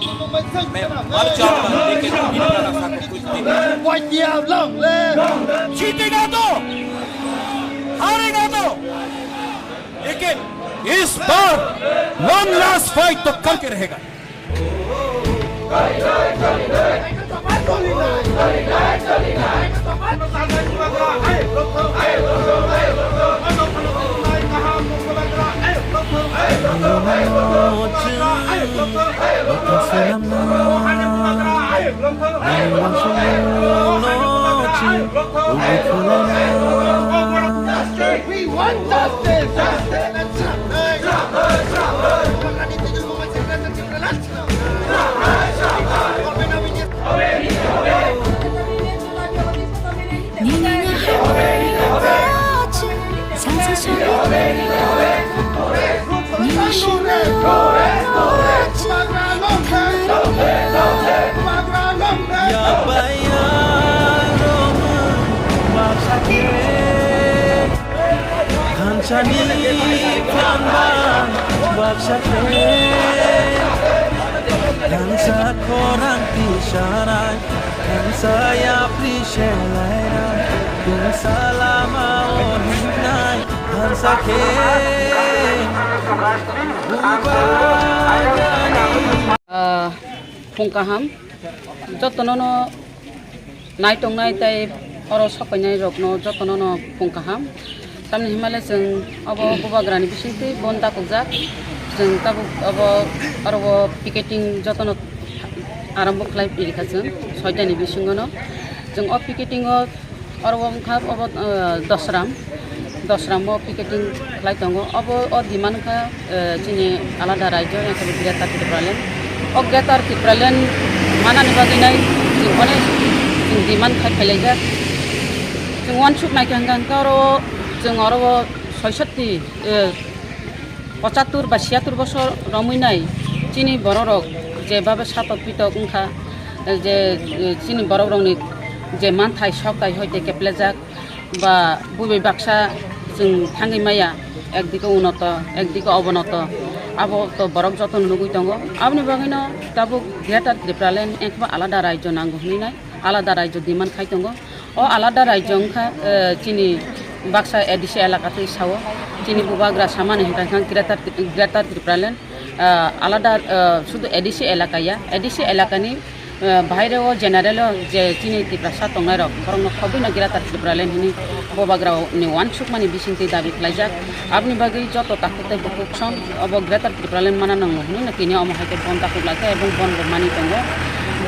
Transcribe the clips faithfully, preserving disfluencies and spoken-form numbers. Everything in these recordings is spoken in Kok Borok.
मैं मर जाऊंगा, लेकिन इतना नशा को कुछ नहीं। जीतेगा तो हारेगा तो, लेकिन इस बार वन लास्ट फाइट तो करके रहेगा। We want justice. Thansani phan ba baksa khe, thansa khorang tisarai, thansa yapri selairai, tungsa lama o hingnai, thansa khe bubani. Ah, phung kaham, jotono no nai tongnai tei oro sok painai rokno jotono no phung kaham. Tamni himale chwng obo bubagrani bisingtwi bon dakukjak. Chwng tabuk obo oro o picketing jotono arambo khlai phaikha chwng soitani bisingono. Chwng o picketing o oro o wngkha obo, eh, Dosram. Dosramo picketing khlai tongo. Obo o demand wngkha, eh, chini alada raijo, yang khe Greater Tipraland. O Greater Tipraland manani bagwi nai chwng onek chwng demand khai phailaijak. Chwng uansuk naikha hwnkha hwnkhe oro chwng oro o soisatti, eh, pochattur ba siyattur bosor romwi nai chini bororok je babe satok pitok wngkha, eh, je, eh, chini borokrokni je manthai soktai hoite keplejak, ba bubai baksa chwng thangwi maya, ekdike unoto, ekdike obonoto, abo to borok jotono nugwi tongo. Aboni bagwino tabuk Greater Tipraland engkhe alada raijo nango hwnwi nai, alada raijo demand khai tongo. O alada raijo wngkha, eh, chini baksa A D C elaka twi sao, chini bubagra samani hwnkha khe Greater, Greater Tipraland, eh, alada, eh, sudu A D C elaka ya, A D C elakani eh, bahaire o general o je chini Tiprasa tongnai rok, borokno khobwi no Greater Tipraland hwnwi bubagra ni uansukmani bisingtwi dabi khlaijak. Aboni bagwi joto takhuk tei bukhuk song obo Greater Tipraland mana nango hwnwi no tini omo hai khe bon takhuk lai kha ebong bon bo mani tongo.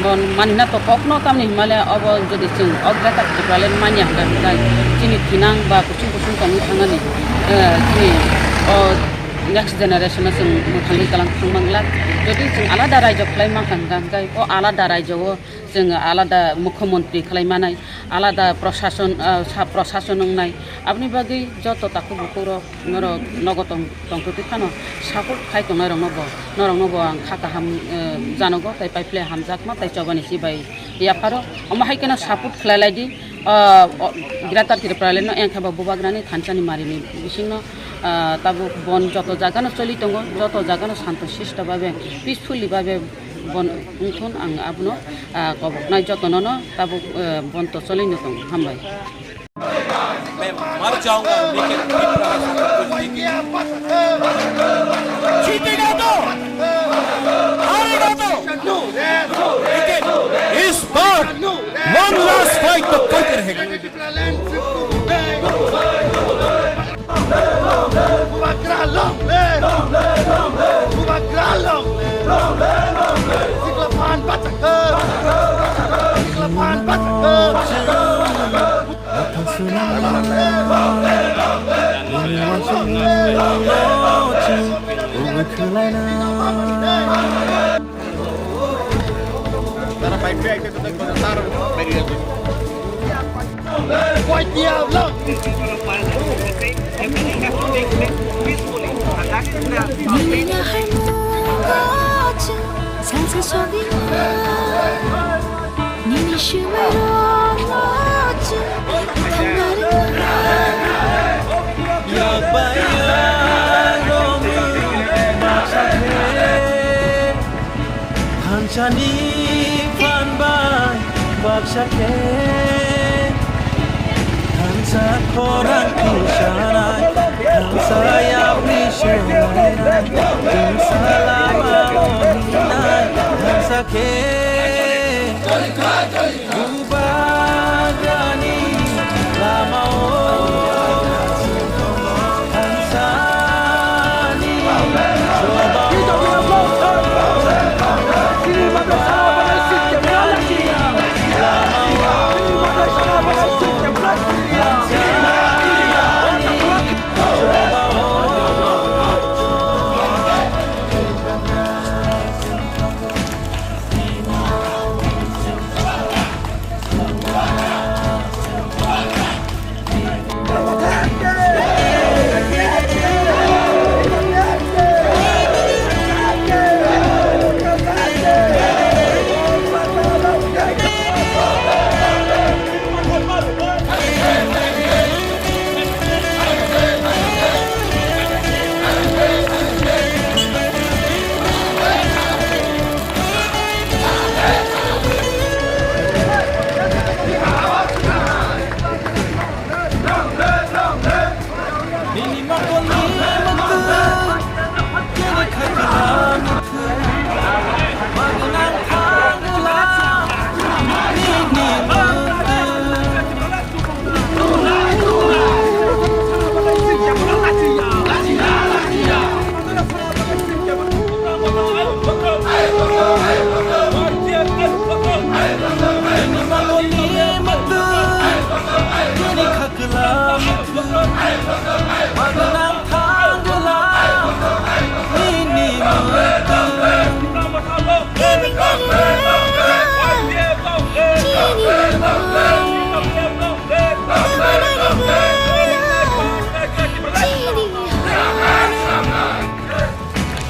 Bon mani na to kokno tamni himale obo jodi chwng o Greater Tipraland manya hwnkha hwnkhe chini thinang ba kuchung kuchung tongwi thangnani, eh, chini o next generation no chwng mwthangwi kalang thang manglak. Jodi chwng alada raijo khlai mankha hwnkha hwnkhe o alada raijo o chwng alada mukhyamantri khlai manai, alada prosason, ah, sa-, prosason wngnai. Aboni bagwi joto takhuk bukhuk rok norok nogo tong, tongtwtwi phano support khai tongnai rokno bo, norokno bo ang kha kaham, eh, janogo tei paiphle hamjakma tei chobani chibai yapharo. Omo hai kheno support khlai lai di. Ah, o, Greater Tipraland no engkhe bo bubagrani thansani marini bisingno, ah, tabuk bon joto jagano choli tongo, joto jagano santo sisto babe, peacefully babe bon wngthun ang abono, ah, koboknai jotono no tabuk, eh, bon to choli no tongo. Hambai. मैं मर जाऊंगा, लेकिन इतना नशा को कुछ नहीं किया। जीतेगा तो हारेगा तो, लेकिन इस बार वन लास्ट फाइट तो करके रहेगा। Bubagra long live! Bubagra long live! Sikla phan bacha khe! Sikla phan bacha khe! Nini ya hai mo ga ching, san sa so di ma. Nini shi mai ro ga ching, thang ga ri ma. Ya ba ya ro mi ma sa the. Thansani phan bai baksa khe, thansa khorang tisanai, thansa yapri senai, thansa lama o hinai, thansa khe. Bubagrani lamao thansani choba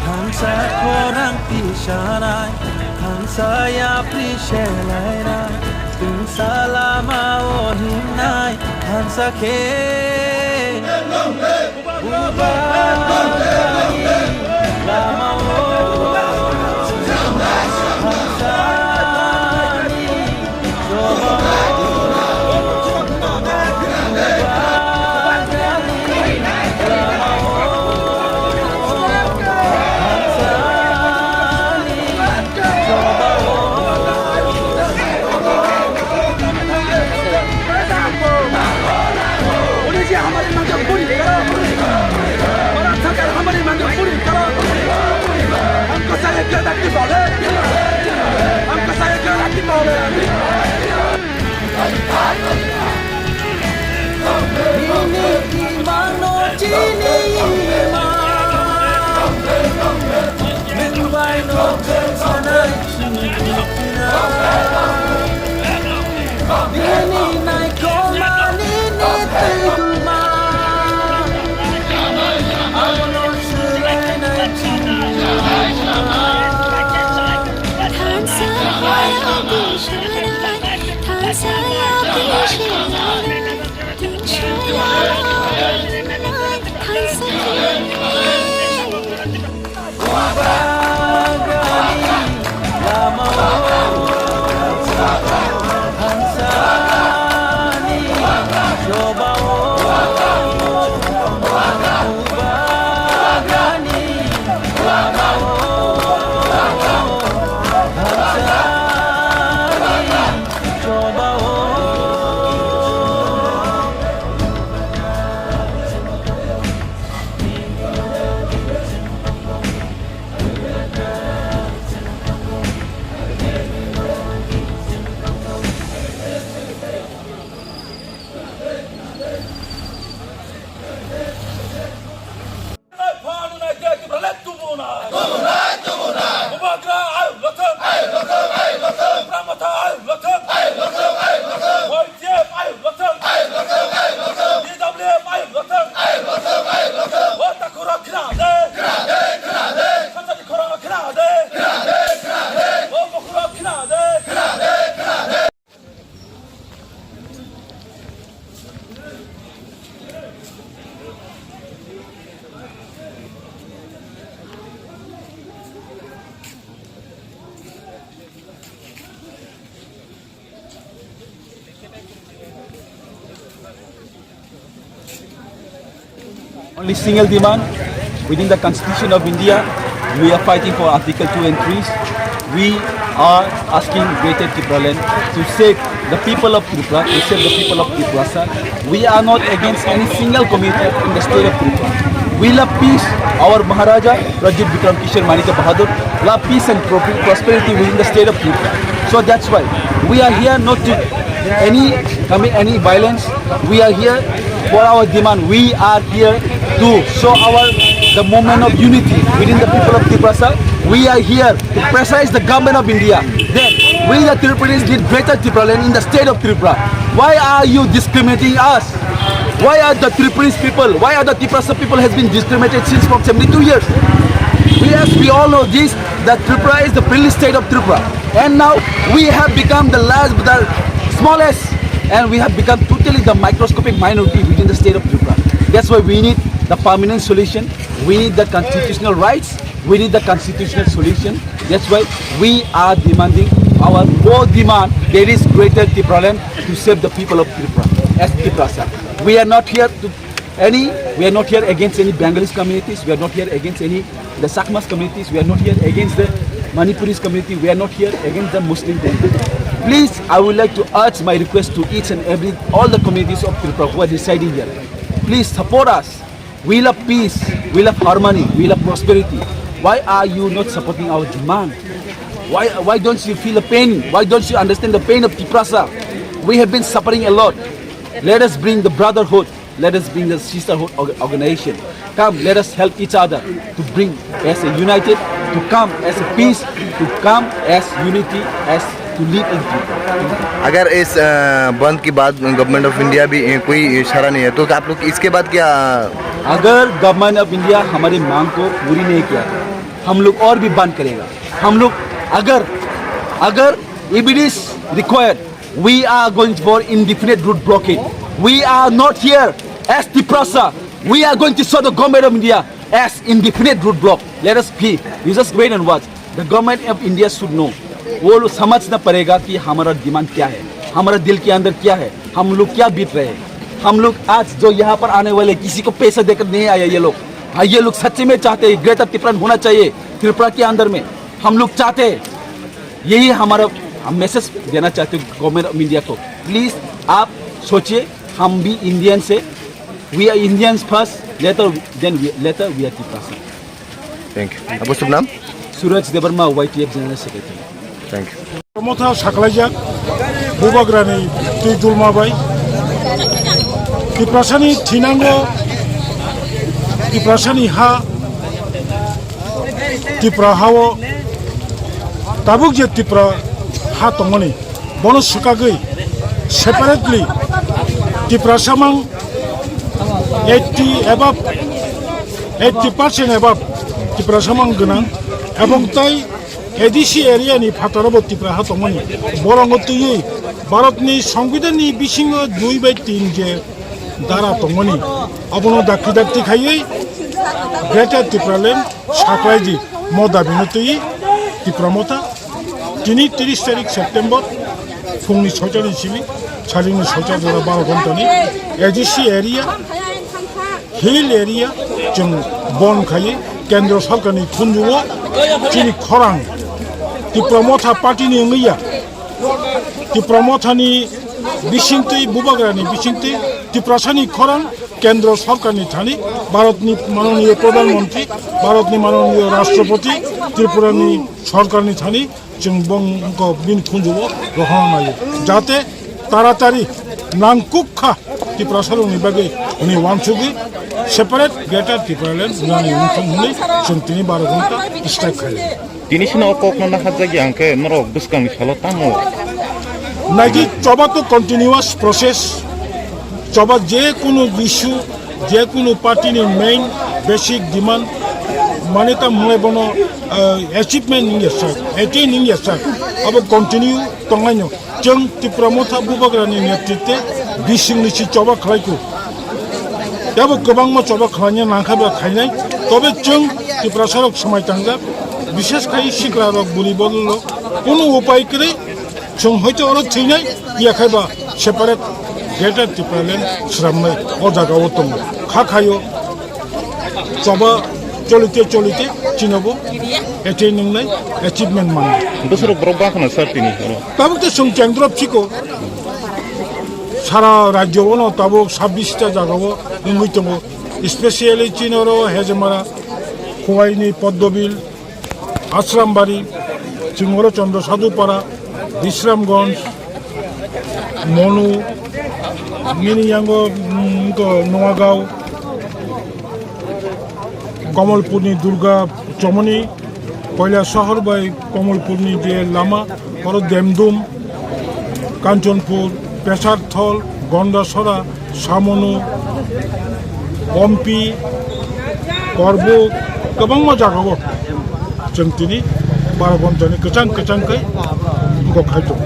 Thansa khorang tisanai, thansa yapri selainai, tungsa lama o hingnai, thansa khe. Bubagrani lamao thansani choba. Police ये हमारी मांग पूरी करो। भारत सरकार हमारी मांग पूरी करो। हमको सारे पैदा Only single demand within the Constitution of India, we are fighting for Article two and three. We are asking Greater Tipraland to save the people of Tripura, to save the people of Tiprasa. We are not against any single community in the state of Tripura. We love peace. Our Maharaja Pradyut Bikram Kishore Manikya Bahadur love peace and pro- prosperity within the state of Tripura. So that's why we are here not to any commit any violence. We are here for our demand. We are here to show our the movement of unity within the people of Tiprasa. We are here to pressurize the government of India that we the Tripuris need Greater Tipraland in the state of Tripura. Why are you discriminating us? Why are the Tripuris people, why are the Tiprasa people has been discriminated since from seventy-two years? We, as we all know this, that Tripura is the privileged state of Tripura. And now we have become the last, the smallest, and we have become totally the microscopic minority within the state of Tripura. That's why we need the permanent solution. We need the constitutional rights. We need the constitutional solution. That's why we are demanding our core demand, that is Greater Tipraland, to save the people of Tripura as Tiprasa. We are not here to any, we are not here against any Bengalis communities. We are not here against any the Chakmas communities. We are not here against the Manipuris community. We are not here against the Muslim community. Please, I would like to urge my request to each and every, all the communities of Tripura who are residing here. Please support us. We love peace. We love harmony. We love prosperity. Why are you not supporting our demand? Why, why don't you feel the pain? Why don't you understand the pain of Tiprasa? We have been suffering a lot. Let us bring the brotherhood. Let us bring the sisterhood org- organization. Come, let us help each other to bring as a united, to come as a peace, to come as unity, as to live in peace. अगर इस अ, बंद के बाद government of India भी अ, कोई इशारा नहीं है तो आप लोग इसके बाद क्या? अगर गवर्नमेंट ऑफ इंडिया हमारी मांग को पूरी नहीं किया, हम लोग और भी बंद करेगा। हम लोग अगर अगर if it is required, we are going for indefinite road blockade. We are not here as Tiprasa. We are going to show the government of India as indefinite road block. Let us be. You just wait and watch. The government of India should know. वो लोग समझना पड़ेगा कि हमारा डिमांड क्या है, हमारा दिल के अंदर क्या है, हम लोग क्या बीत रहे हैं। हम लोग आज जो यहाँ पर आने वाले किसी को पैसा देकर नहीं आया ये लोग। हाँ, ये लोग सच्चे में चाहते हैं ग्रेटर त्रिपुरा होना चाहिए त्रिपुरा के अंदर में। हम लोग चाहते हैं, यही हमारा हम मैसेज देना चाहते हैं गवर्नमेंट ऑफ इंडिया को। प्लीज आप सोचिए, हम भी इंडियन से, we are Indians first, later then we, later we are Tiprasa। Thank you. आपका शुभ नाम? Suraj Debbarma, YTF general secretary. Thank you. Motha saklaijak, Bubagrani twi dulma bai. Tiprasani thinango, Tiprasani ha, Tipra hao, tabuk je Tipra ha tongmani, bono swkagwi separately Tiprasa mang eighty above, eighty percent above Tiprasa mang gwnang, ebong tai A D C area ni phataro bo Tipra ha tongmani, borongo twiwi Bharat ni Songbidan ni bisingo dui bai tin je dara tongmani, abono dakti dakti khaiwi Greater Tipraland saklaidi mo dabino twiwi Tipra Motha tini tris tarik September phungni soita ni simi salini soita jora baro ghontani A D C area, hill area chwng bon khaiwi Kendra Sarkarni thunjugo chini khorang Tipra Motha party ni wngwi ya. Tipra Mothani bisingtwi, Bubagrani bisingtwi Tiprasani khorang Kendra Sarkarni thani, Bharatni manoniyo Pradhan Mantri, Bharatni manoniyo Rashtrapati, Tripurani Sarkarni thani chwng bongkok bini khunjugo rohorna naio, jate taratari nangkuk kha Tiprasarokni bagwi hwnwi uansugwi separate Greater Tipraland wngnani wngthung hwnwi chwng tini baro ghonta strike khaio. Tini sino o kokno nahajagya hwnkhe norok bwskangni salo tamo? Naidi choba to continuous process, choba je kunu issue, je kunu party ni main basic demand mane ta mwnai bono, eh, achievement wngya sak, attain wngya sak, abo continue tongnaino. Chwng Tipra Motha Bubagrani netritwe bisingni si choba khlaiku. Tebo kwbangma choba khlaina nangkha ba khainai. Tobe chwng Tiprasarok swmai tangjak, bishesh khai sikrarok buri bololo kunu upai kwrwi chwng hoito oro thwinai, yakhai ba separate Greater Tipraland sramnai o jagao tongo. Kha khaio Choba cholite cholite chinobo attain wngnai, achievement mannai. Bwswrok borok ba khna sir tini oro. Tabuk to chwng chengdrop chiko. Sara rajyo ono tabuk sabbish ta jagao wngwi tongo. Specially chini oro Hejemara, Khowai ni Poddobil, Asrambari, chwng oro Chandra Sadhupara, Bisramganj, Monu, nini yango, mm, to Noagao, Kamalpurni Durga Chomoni, Koilasahar bai Kamalpurni je lama, oro Demdum, Kanchanpur, Pesarthol, Gondasora, Samonu, Ompi, Korbuk, kwbangma jagao chwng tini baro ghonta ni kwchang kwchang khe kok khai tongo.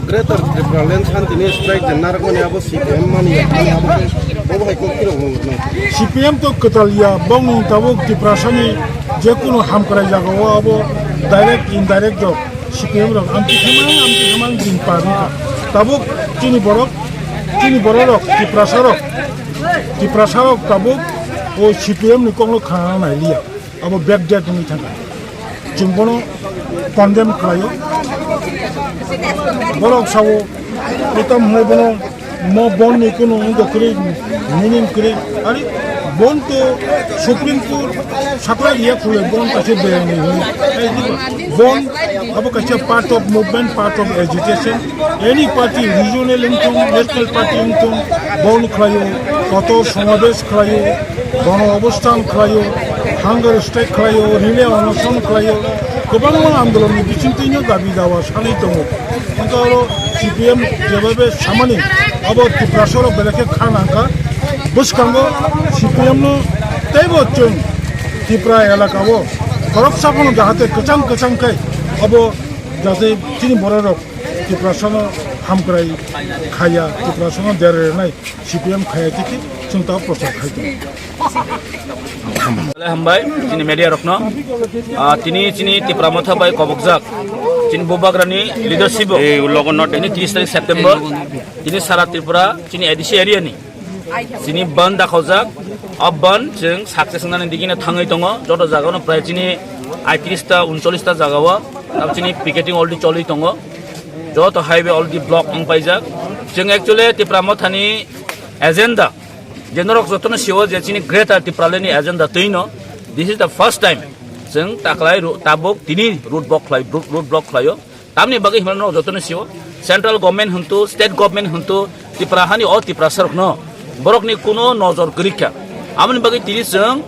Greater Tipraland Shanti ni strike je narwkmani abo C P M mani, abo khe bo hai kok phirok nung nung. C P M to kwtal ya, bongni tabuk Tiprasani jekunu hamkrai jagao abo direct indirect rok C P M rok amtwi thangmani, amtwi thangmani din par wngkha. Tabuk chini borok, chini borok rok, Tiprasa rok, Tiprasa rok tabuk o C P M ni kokno khna nai liya. Abo backdate wngwi thangkha. Chwng bono condemn khlaio. Borok sao, etam hwnwi bono mo bond ni kunu wngkha kwrwi, meaning kwrwi. Ari bond to Supreme Court sakla riya khulai bond kaisa beyani hwnwi. Bond abo kaisa part of movement, part of agitation. Any party, regional wngthung, national party wngthung, bond khlaio, kotor somabesh khlaio, gono obosthan khlaio, hunger strike khlaio, relay onoson khlaio, kwbangma andolonni bisingtwino dabi dawa sanwi tongo. Hwnkhe oro C P M jebabe samani abo Tiprasa rok belai khe kha nangkha. Bwskango C P M no teibo chwng Tipra elaka o khoroksa phano jahate kwchang kwchang khe abo jate chini borok rok Tiprasano hamkrai khaya, Tiprasano dera rwnai C P M khaya tiki chwng tao prochar khai tongo. Belai hambai chini media rokno. Ah, tini chini Tipra Motha bai kobokjak chini Bubagrani leadership o. Ei, ulogo not tini tris tarik September, tini sara Tripura chini A D C area ni chini bandh dakhaujak. O bandh chwng success wngnani digino thangwi tongo. Joto jagao no prai chini aitris ta, uncholish ta jagao abo chini picketing already choli tongo. Joto highway already block wng paijak. Chwng actually Tipra Mothani agenda, je norok jotono sio je chini Greater Tipraland ni agenda twino, this is the first time chwng taklai ro-, tabuk tini road block khlai, road, road block khlaio. Tamni bagwi hwnba norok jotono sio, central government hwntu, state government hwntu, Tipra hani o Tiprasa rokno borokni kuno nojor kwrwi kha. Aboni bagwi tini chwng,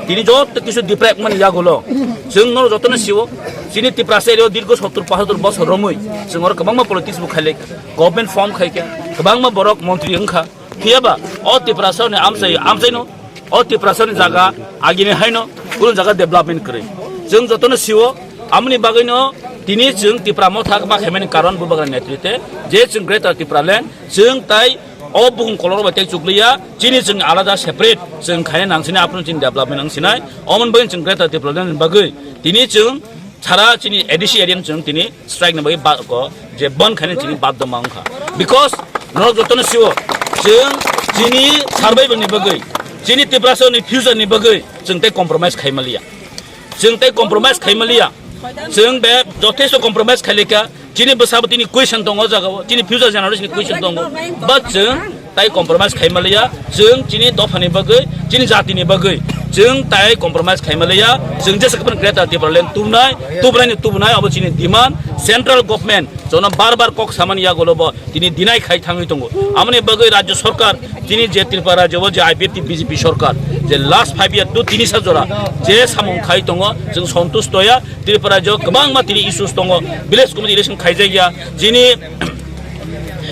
tini joto kisu deprive mani yagulo chwng norok jotono sio, chini Tiprasa area o dirgo sottor pochattor bosor romwi chwng oro kwbangma politics bo khailai, government form khaikha, kwbangma borok montri wngkha. Phiyaba o Tiprasani amchai, amchaino o Tiprasani jaga agini haino kunu jaga development kwrwi. Chwng jotono sio, amoni bagwino tini chwng Tipra Motha ma khaimani karon Bubagrani netrite je chwng Greater Tipraland, chwng tai o bukung kolor bai tei chukliya, chini chwng alada separate chwng khaina nangsini aphuru chini development wngsinai. Omoni bagwi chwng Greater Tipraland ni bagwi tini chwng sara chini A D C area ni chwng tini strike ni bagwi ba-, ko je bandh khaina chini badhyo ma wngkha. Because norok jotono sio, chwng chini survival ni bagwi, chini Tiprasa ni future ni bagwi chwng tei compromise khaima liya. Chwng tei compromise khaima liya. Chwng be jothesto compromise khailika. Chini bwsabo tini question tongo o jagao, chini future generation ni question tongo. But chwng tai compromise khaima liya, chwng chini dophani bagwi, chini jatini bagwi chwng tai compromise khaima liya. Chwng jesa kwbangma Greater Tipraland tubunai, tubunai ni tubunai, abo chini demand. Central government jono bar bar kok samani yagulo bo tini deny khai thangwi tongo. Amoni bagwi rajya sarkar, tini je Tripura rajya o je I P F T B J P sarkar je last five year to tini sa jora je samung khai tongo, chwng santush toya. Tripura rajya o kwbangma tini issues tongo, village committee election khaijakya, chini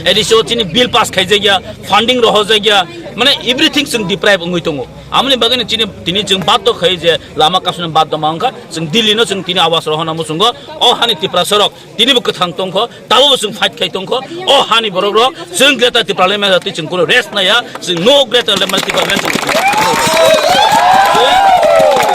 A D C o chini bill pass khaijakya, funding rohorjakya, mane everything chwng deprive wngwi tongo. Amoni bagwino chini, tini chwng badhyo khai je lama kasuna badhyo ma wngkha, chwng Delhi no chwng tini awas rohorna muchungo. O hani Tiprasa rok tini bo kwthang tongkho, tabo bo chwng fight khai tongkho. O hani borok rok chwng Greater Tipraland maya twi chwng kuno rest naya, chwng no Greater Tipraland chwng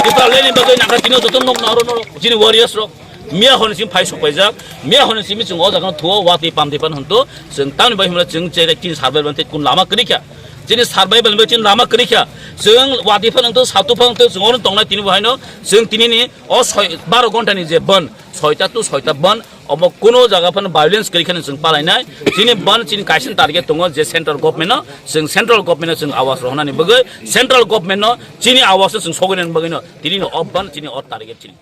Tipraland ni bagwi nangkha tini joto nok naro norok chini warriors rok. Miya hwnwi simi phai sok paijak, miya hwnwi simi chwng o jaga no thuo, watwi pamtwi pan hwnto, chwng tamni bai hwnle chwng cherek tin survival tei kun lama kwrwi kha. Chini survival ni bagwi chini lama kwrwi kha. Chwng watwi phano wngtong, satwi phano wngtong, chwng oro tongnai tini bo haino. Chwng tini ni o soi, baro ghonta ni je bandh, soita to soita bandh, omo kuno jaga phano violence kwrwi kheno chwng palainai. Chini bandh chini kaisa target tongo je central government no, chwng central government no chwng awas rohornani bagwi, central government no chini awas no chwng sogwi nani bagwi no, tini no o bandh chini o target chini.